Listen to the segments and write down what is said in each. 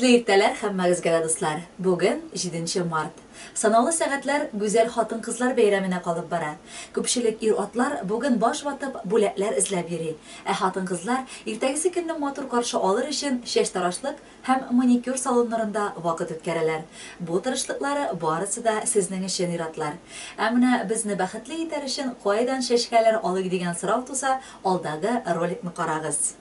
Хәерле иртәләр һәммәгезгә дә, дуслар! Бүген 7 март. Санаулы сәгатьләр гүзәл хатын-кызлар бәйрәменә калып бара. Күпчелек ир-атлар бүген баш ватып, бүләкләр эзләп йөри. Ә хатын-кызлар иртәгесе көнне матур каршы алыр өчен чәчтарашлык һәм маникюр салоннарында вакыт үткәрәләр. Бу тырышлыклары барысы да сезнең өчен, ир-атлар. Ә менә безне бәхетле итәр өчен кайдан чәчкәләр алыйк дигән сорау туса, алдагы роликны карагыз.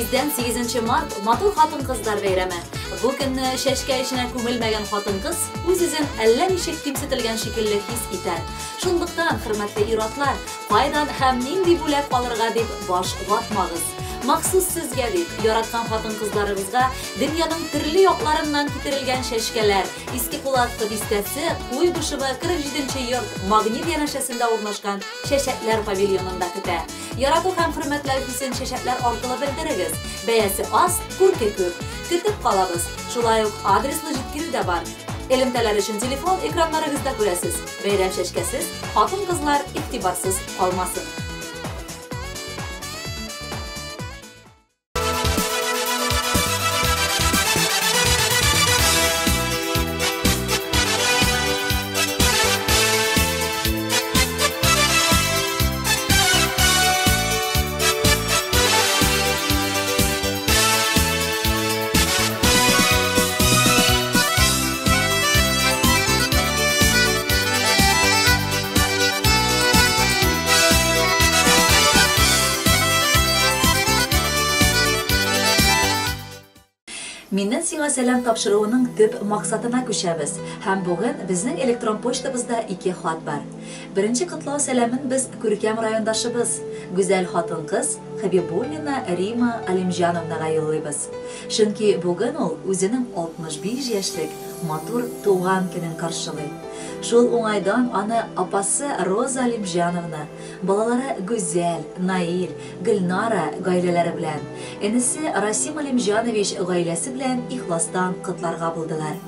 Тиздән 8 март матур хатын-кызлар бәйрәме. Бу көнне чәчкә эченә күмелмәгән хатын-кыз үз-үзен әллә ничек кимсетелгән шикелле хис итәр. Шунлыктан, хөрмәтле ир-атлар, кайдан һәм нинди бүләк алырга дип баш ватмагыз. Махсус сезгә дип, яраткан хатын-кызларыгызга дөньяның төрле якларыннан китерелгән чәчкәләр Иске Кулаткы бистәсе, Куйбышево 47 йорт, Магнит янәшәсендә урнашкан Чәчәкләр павильонында көтә. Ярату һәм хөрмәтләү хисен чәчәкләр аркылы белдерегез. Бәясе аз, күрке күп. Көтеп калабыз. Шулай ук адреслы җиткерү дә бар. Элемтәләр өчен телефон экраннарыгызда күрәсез. Бәйрәм чәчкәсез, хатын-кызлар игътибарсыз калмасын. Миннән сиңа сәлам тапшыруының төп максатына күчәбез. Һәм бүген безнең электрон почтабызда ике хат бар. Беренче котлау сәламен без күркәм райондашыбыз, гүзәл хатын-кыз Хабибуллина Рима Алимҗановнага юллыйбыз. Чөнки бүген ул үзенең 65 яшьлек матур туган көнен каршылый. Шул уңайдан аны апасы Роза Алимҗановна, балалары Гүзәл, Наил, Гөлнара гаиләләре белән, энесе Расим Алимҗанович гаиләсе белән ихластан котларга булдылар.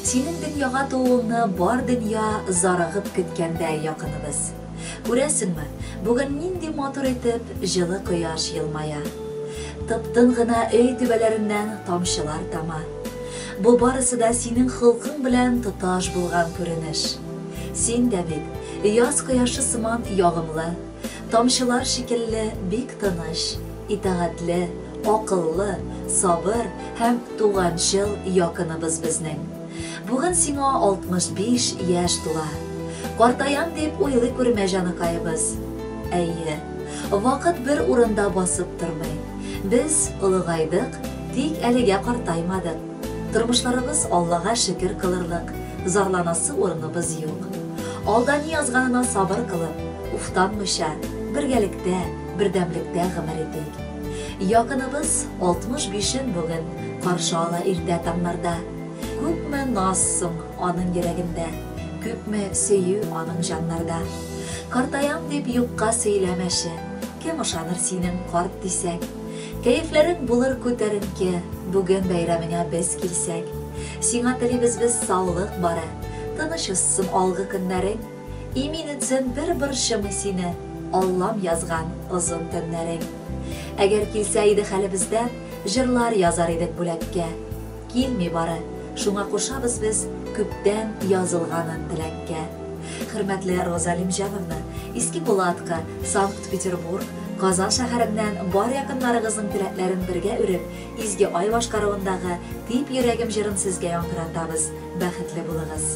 Синең дөньяга тууыңны бар дөнья зарыгып көткәндәй, якыныбыз. Күрәсеңме, бүген нинди матур итеп җылы кояш елмая. Тып-тын гына өй түбәләреннән тамчылар тама. Бу барысы да синең холкың белән тоташ булган күренеш. Син дә бит яз кояшы сыман ягымлы, тамчылар шикелле бик тыныч, итагатьле, акыллы, сабыр һәм туганчыл якыныбыз безнең. Бүген сиңа 65 яшь тула. Картаям дип уйлый күрмә, җаныкаебыз. Әйе, вакыт бер урында басып тормый. Без олыгайдык, тик әлегә картаймадык. Тормышларыбыз Аллага шөкер кылырлык, зарланасы урыныбыз юк. Алда ни язганына сабыр кылып, уфтанмыйча, бергәлектә, бердәмлектә гомер итик. Якыныбыз 65-ен бүген каршы ала иртә таңнарда. Күпме наз соң аның йөрәгендә, күпме сөю аның җаннарда. Картаям дип юкка сөйләмәче, кем ышаныр синең карт дисәк. Кәефләрең булыр күтәренке, бүген бәйрәмеңә без килсәк. Сиңа телибез без саулык бары, тыныч узсын алгы көннәрең. Имин үтсен бер борчымый сине, Аллам язган озын төннәрең. Әгәр килсә иде хәлебездән, җырлар язар идек бүләккә. Килми бары, шуңа кушабыз без күптән язылганын теләккә. Хөрмәтле Роза Алимҗановна, Иске Кулатка, Санкт-Петербург, Казан шәһәреннән бар якыннарыгызның теләкләрен бергә үреп, Изге Ай башкаруындагы Тип йөрәгем җырын сезгә яңгыратабыз. Бәхетле булыгыз!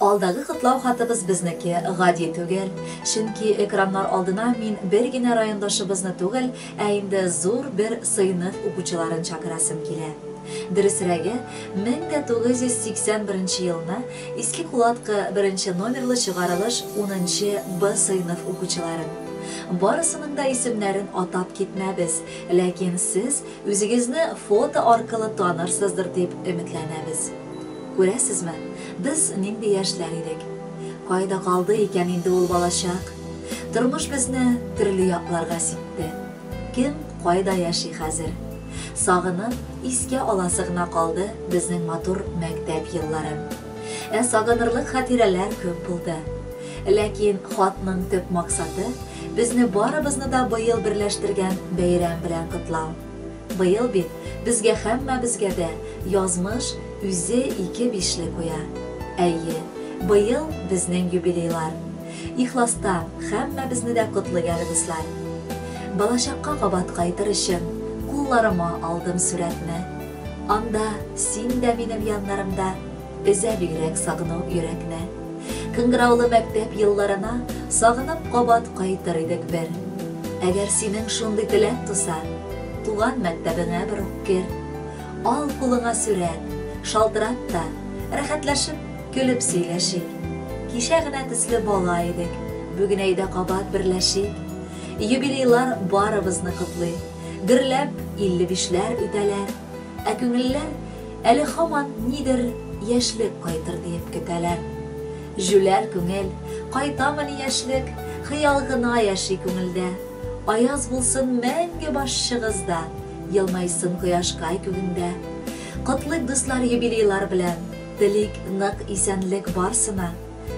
Алдагы котлау хатыбыз безнеке гади түгел, чөнки экраннар алдына мин бер генә райондашыбызны түгел, ә инде зур бер сыйныф укучыларын чакырасым килә. Дөресрәге, 1981 елны Иске Кулаткы беренче номерлы чыгарылыш унынчы Б сыйныф укучыларын. Барысының да исемнәрен атап китмәбез, ләкин сез үзегезне фото аркылы танырсыздыр дип өметләнәбез. Күрәсезме, без нинди яшьләр идек. Кайда калды икән инде ул балачак? Тормыш безне төрле якларга сипте. Кем кайда яши хәзер? Сагынып, искә аласы гына калды безнең матур мәктәп елларын. Ә сагынырлык хатирәләр күп булды. Ләкин хатның төп максаты, безне барыбызны да быел берләштергән бәйрәм белән котлау. Быел бит безгә һәммәбезгә дә язмыш үзе ике бишле куя. Әйе, быел безнең юбилейлар. Ихластан һәммәбезне дә котлыйк әле, дуслар. Балачакка кабат кайтыр өчен кулларыма алдым сурәтне. Анда син дә минем яннарымда, өзә бигрәк сагыну йөрәкне. Кыңгыраулы мәктәп елларына сагынып кабат кайтыр идек бер. Әгәр синең шундый теләк туса, туган мәктәбеңә бер үк кер. Ал кулыңа сурәт, шалтырат та, рәхәтләшеп, көлеп сөйләшик. Кичә генә төсле бала идек, бүген әйдә кабат берләшик. Юбилейлар барыбызны котлый, гөрләп 55ләр үтәләр. Ә күңелләр әле һаман нидер яшьлек кайтыр диеп көтәләр. Җүләр күңел, кайтамыни яшьлек, хыял гына яши күңелдә. Аяз булсын мәңге башчыгызда, елмайсын кояшкай күгеңдә. Котлыйк, дуслар, юбилейлар белән, телик нык исәнлек барсына.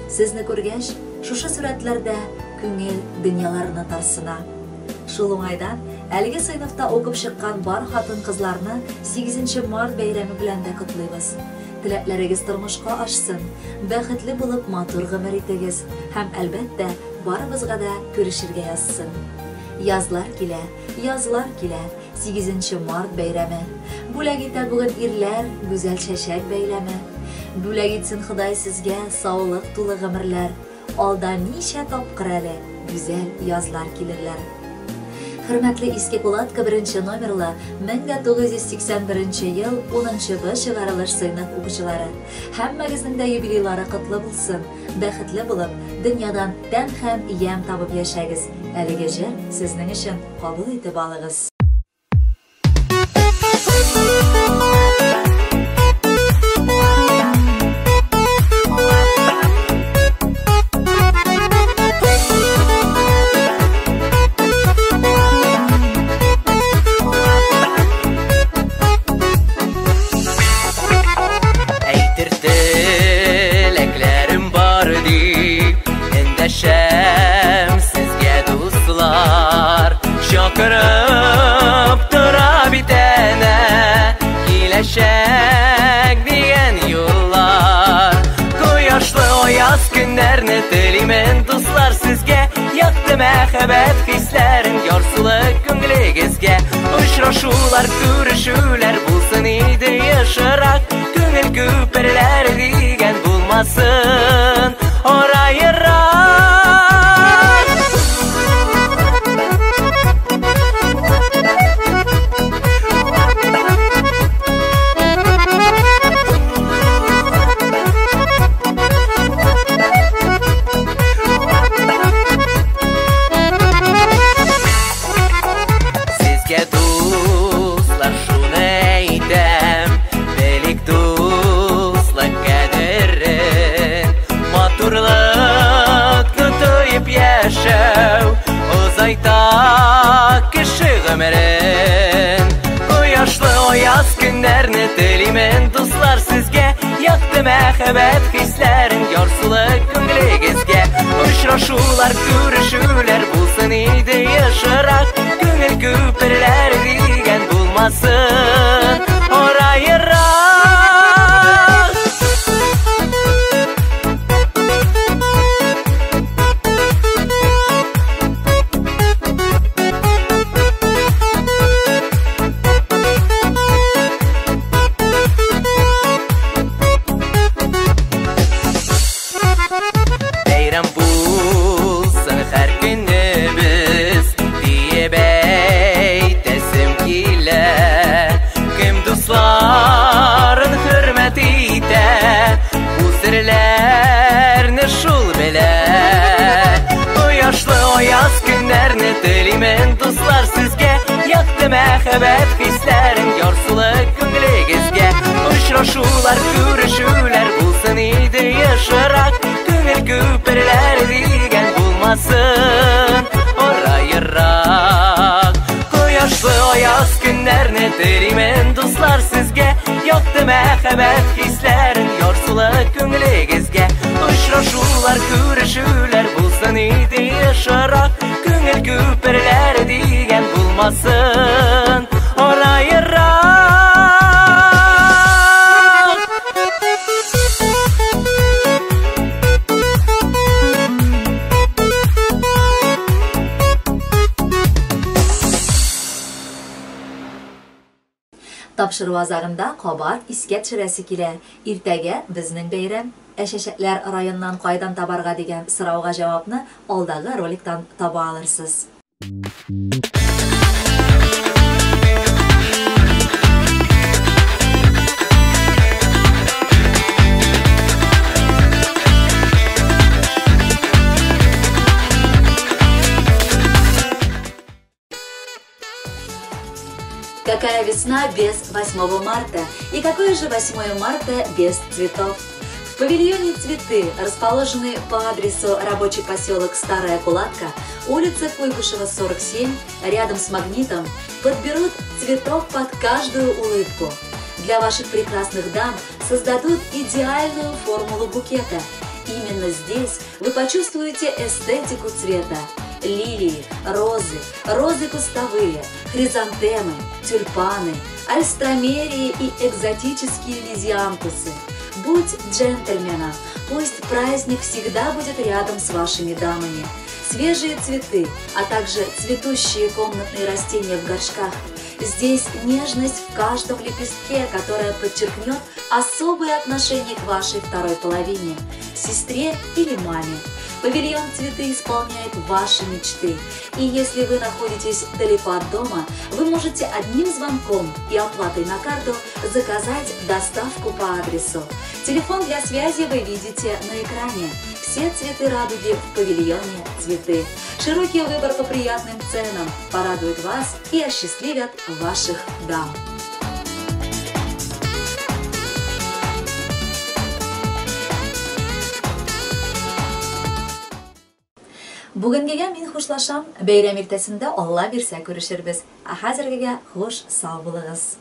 Сезне күргәч, шушы сурәтләрдә күңел дөньяларына тарсына. Шул уңайдан әлеге сыйныфта укып чыккан бар хатын-кызларны 8 март бәйрәме белән дә котлыйбыз. Теләкләрегез тормышка ашсын, бәхетле булып матур гомер итегез һәм, әлбәттә, барыбызга да күрешергә язсын. Язлар килә, язлар килә, 8 март бәйрәме. Бүләк итә бүген ирләр гүзәл чәчәк бәйләме. Бүләк итсен Ходай сезгә саулык тулы гомерләр. Алда ничә тапкыр әле гүзәл язлар килерләр. Хөрмәтле Иске Кулатка беренче номерлы 1981 ел 10 Б чыгарылыш сыйныф укучылары. Һәммәгезнең дә юбилейлары котлы булсын, бәхетле булып, дөньядан тәм һәм ямь табып яшәгез. Әлеге җыр сезнең өчен, кабул итеп алыгыз. Әйтер теләкләрем бар дип эндәшәм сезгә, дуслар. Чакырып тора бит әнә киләчәк дигән юллар. Кояшлы аяз көннәрне телимен, дуслар, сезгә, якты мәхәббәт хисләрен ярсулы күңелегезгә. Очрашулар, күрешүләр булсын иде ешрак, күңел күперләре дигән булмасын ара ерак. Сезгә, дуслар, шуны әйтәм, белик дуслык кадерен, матурлыкны тоеп яшәү озайта кеше гомерен. Кояшлы аяз көннәрне телимен, дуслар, сезгә, якты мәхәббәт хисләрен ярсулы күңелегезгә. Очрашулар, күрешүләр булсын иде ешрак, күңел күперләре дигән булмасын ара ерак. аяз көннәрне телимен, дуслар, сезгә. Якты мәхәббәт хисләрен ярсулы күңелегезгә. Очрашулар, күрешүләр булсын иде ешрак. Күңел күперләре дигән булмасын ара ерак. Кояшлы аяз көннәрне телимен, дуслар, сезгә. Якты мәхәббәт хисләрен ярсулы күңелегезгә. Очрашулар, күрешүләр булсын иде ешрак. Күңел күперләре дигән булмасын ара ерак. Тапшыру азагында кабат искә төшерәсе килә. Иртәгә безнең бәйрәм. Ә чәчәкләр районнан кайдан табарга дигән сорауга җавапны алдагы роликтан таба алырсыз. Какая весна без 8 марта? И какое же 8 марта без цветов? В павильоне «Цветы», расположенный по адресу рабочий поселок Старая Кулатка, улица Куйбышева, 47, рядом с Магнитом, подберут цветов под каждую улыбку. Для ваших прекрасных дам создадут идеальную формулу букета. Именно здесь вы почувствуете эстетику цвета. Лилии, розы, розы кустовые, хризантемы, тюльпаны, альстромерии и экзотические лизиантусы. Будь джентльменом, пусть праздник всегда будет рядом с вашими дамами. Свежие цветы, а также цветущие комнатные растения в горшках. Здесь нежность в каждом лепестке, которая подчеркнет особое отношение к вашей второй половине, сестре или маме. Павильон «Цветы» исполняет ваши мечты. И если вы находитесь далеко от дома, вы можете одним звонком и оплатой на карту заказать доставку по адресу. Телефон для связи вы видите на экране. Все цветы радуги в павильоне «Цветы». Широкий выбор по приятным ценам порадует вас и осчастливят ваших дам. Бүгенгегә мин хушлашам. Бәйрәм иртәсендә Алла бирсә күрешербез. Ә хәзергегә хуш, сау булыгыз.